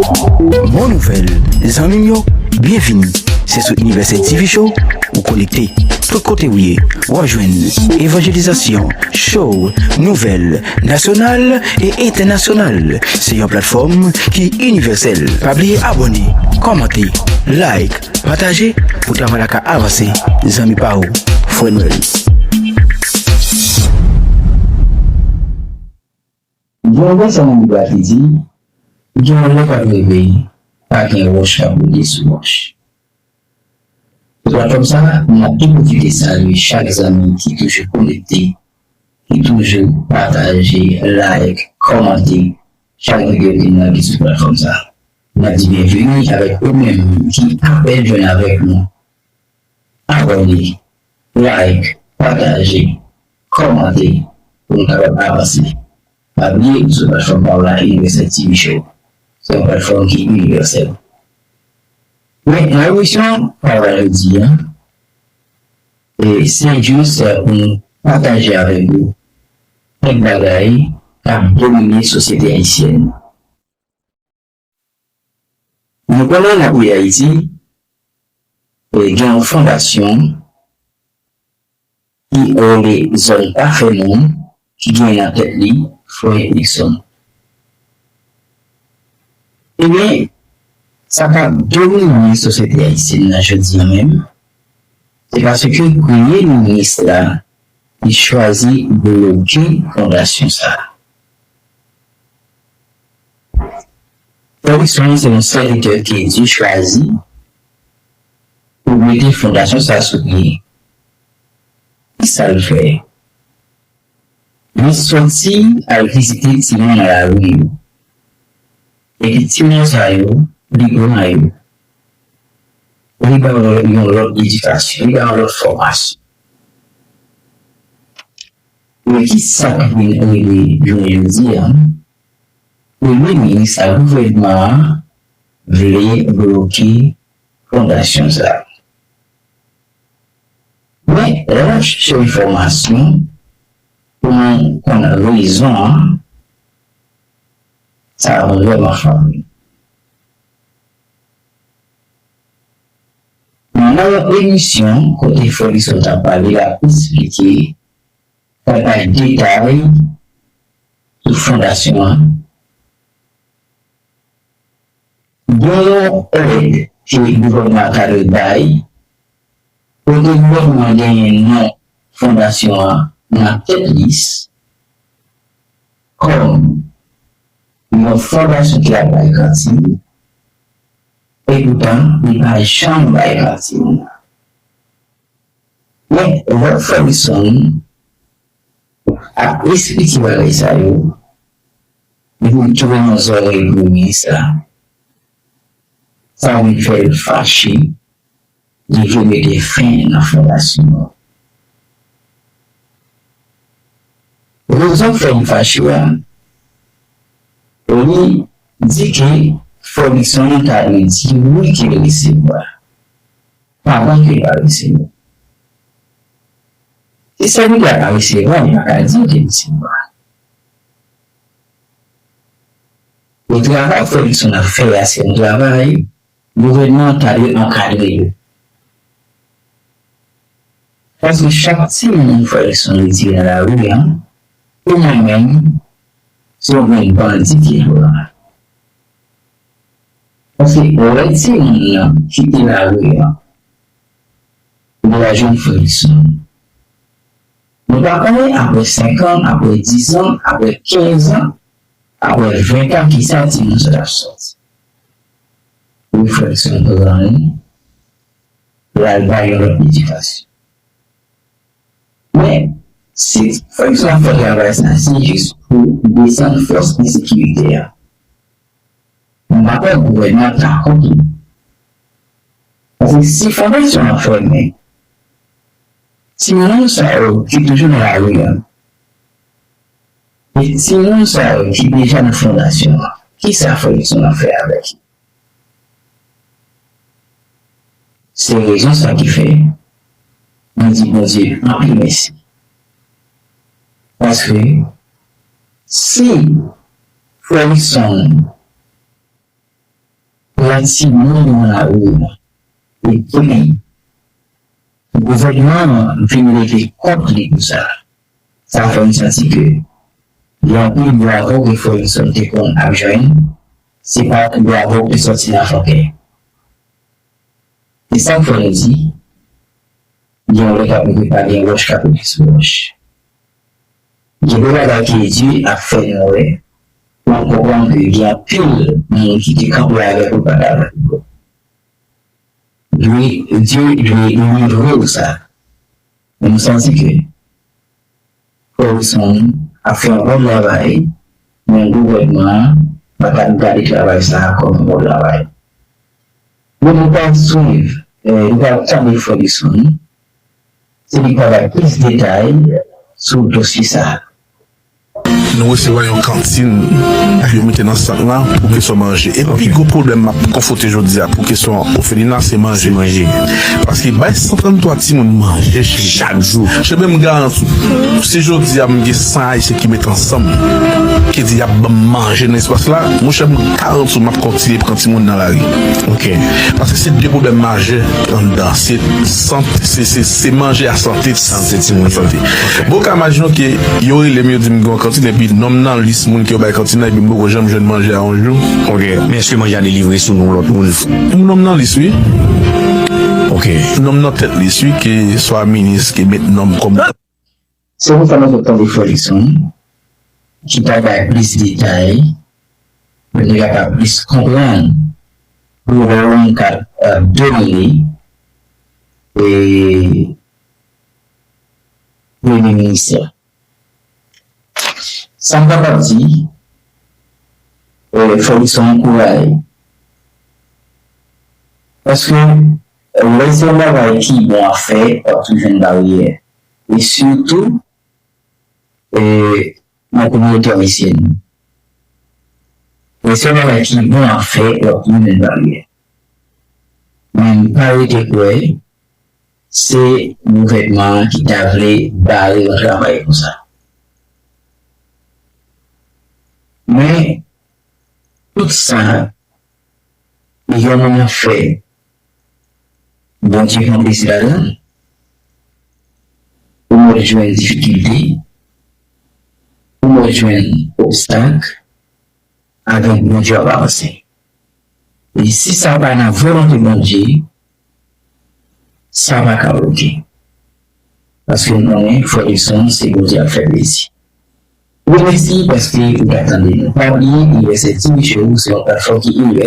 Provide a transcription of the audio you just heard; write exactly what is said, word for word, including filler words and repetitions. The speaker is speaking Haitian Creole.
Bon nouvèl, zanmi m yo, byenvini. Se sou Universal T V Show ou konekte. Tout kote ou ye, w ap jwenn evanjelizasyon, show, nouvèl nasyonal e entènasyonal. Se yon platfòm ki inivèsèl. Pa bliye abòne, kòmante, like, pataje pou travay la ka avanse. Zanmi pa w, Frè Nwèl. Gen yon vèsè nan Bib la ki di, gen yon lè k ap rive, pa gen wòch k ap boule sou wòch. Sou platfòm sa a, m ap tou pwofite salye chak zanmi ki toujou konekte, ki toujou pataje, like, kòmante chak videyo ke n lage sou platfòm sa a. M ap di byenveni avèk ou menm ki apèn jwenn avèk nou. Abòne, like, pataje, kòmante pou nou kapab avanse. Pa bliye, sou platfòm pa w la, Universal T V Show. Se yon platfòm ki inivèsèl. Men, nan emisyon pa w la jodi a, e se jis pou nou pataje avèk ou kèk bagay k ap domine sosyete ayisyèn. Nou konnen nan peyi Ayiti, e, gen yon fondasyon ki rele Zòn Pa Fè Moun, ki gen nan tèt li Frè Nixon. Ebyen, sa k ap domine sosyete ayisyèn nan jodi a menm, se paske premye minis la, li chwazi bloke fondasyon sa a. Frè Nixon se yon sèvitè ke Dye chwazi pou mete fondasyon sa a sou pye. Kisa l fè? Li soti al vizite timoun nan lari yo. Epi timoun sa yo, li pran yo. Li ba yo yon lòt edikasyon, li ba yo yon lòt fòmasyon. Men kisa k vin rive jounen jodi a? Premye minis ak gouvènman an vle bloke fondasyon sa a. Men, lè w ap chèche enfòmasyon pou nou konn rezon an, sa a vrèman frape. Nan yon emisyon kote Frè Nixon t ap pale, l ap esplike, l ap bay detay sou fondasyon an. Gen yon èd ke gouvènman an ta dwe bay kote gouvènman an genyen non fondasyon an nan tèt lis kòm yon fondasyon ki ap bay kantin, epoutan li pa janm bay kantin. Men, lè Frè Nixon ap esplike bagay sa yo, li vin tounen yon zòrèy pou minis la. Sa vin fè l fache, li vle mete fen nan fondasyon an. Rezon k fè l fache a, li di ke Frè Nixon ta dwe di wi ke l resevwa. Pandan ke l pa resevwa. Si sèvitè a pa resevwa, li pa ka di l te resevwa. E travay Frè Nixon ap fè a, se yon travay gouvènman an ta dwe ankadre yo. Paske chak timoun Frè Nixon retire nan lari a, pou mwen menm, se yon grenn bandi ki pran. Paske lè timoun nan kite lari a, li al jwenn Frè Nixon. Nou pa konnen apre senk an, apre diz an, apre kenz an, apre ven an, kisa timoun sa t ap sòti. Wi, Frè Nixon pran li, l al bay yon lòt edikasyon. Men, si Frè Nixon ap fè travay sa, se jis pou desann fòs ensekirite a. M pa kwè gouvènman ta kont li. Paske si fondasyon an fèmen, timoun sa yo ki toujou nan lari a, e timoun sa yo ki deja nan fondasyon an, kisa Frè Nixon ap fè avèk yo? Se rezon sa ki fè mwen di Bondye anpil mèsi. Paske si Frè Nixon timoun nan lari yo. Epi, gouvènman an vin leve kont li pou sa. Sa fè m santi ke gen anpil bravo ke Frè Wilson te konn ap jwenn, se pa bravo ki soti nan fon kè. E sa k fè nou di, gen yon lè k ap rive pa gen wòch k ap rive sou wòch. Gen de bagay ke Dye ap fè nou wè, pou nou konprann ke gen anpil moun ki te kanpe avèk ou, pa t avèk ou. Dye, Dye dwe livre w sa. Men m santi ke Frè Wilson ap fè yon bon travay, men gouvènman an pa t ap gade travay sa a kòm yon bon travay. Men nou pral swiv, eh, nou pral tande Frè Wilson, se li k pral bay plis detay sou dosye sa a. Nou resevwa yon kantin pou yo mete nan sant lan pou kesyon manje. E pi gwo pwoblèm m ap konfwonte jodi a pou kesyon òfelina se manje. Manje. Paske bay san trann twa timoun manje chak jou. Chak jou. Chebe m garanti w, si jodi a m gen san Ayisyen ki met ansanm, ki di y ap ban m manje nan espas la, monchè m garanti w m ap kontinye pran timoun nan lari. Ok. Paske se de pwoblèm majè anndan. Se sant, se, se, se manje a sante. Sante timoun yo. Sante. Bon, ka imajine w ke yo rele m, yo di m gen yon kantin, epi non m nan lis moun ke yo bay kantin nan, epi m poko janm jwenn manje a yon jou. Ok. Men èske manje a delivre sou non lòt moun? Non m nan lis, wi. Ok. Non m nan tèt lis, wi, ke swa minis, ke met non m kòm. Se pou sa nou sot tande Frè Wilson, ki pral bay plis detay, pou nou kapab plis konprann pwoblèm k ap, eh, domine, eh, Premye Minis la. Sa m kapab di, eh, Frè Wilson ankouraje. Paske, eh, lè se yon bagay ki bon a fè, w ap toujou jwenn baryè. E sitou, eh, nan kominote ayisyèn. Lè se yon bagay ki bon a fè, w ap toujou jwenn baryè. Men m pa rete kwè, se gouvènman an ki ta vle bare yon travay konsa. Men, tout sa, yon moun ap fè, Bondye konplis ladan l, ou mèt jwenn difikilte, ou mèt jwenn obstak, avèk Bondye w ap avanse. E si sa pa nan volonte Bondye, sa pa ka bloke. Paske nou konnen Frè Wilson se Bondye ap fè plezi. Mèsi paske ou t ap tande nou. Pa bliye, Inivèsite Ti Miche ou se yon platfòm ki inivèsal.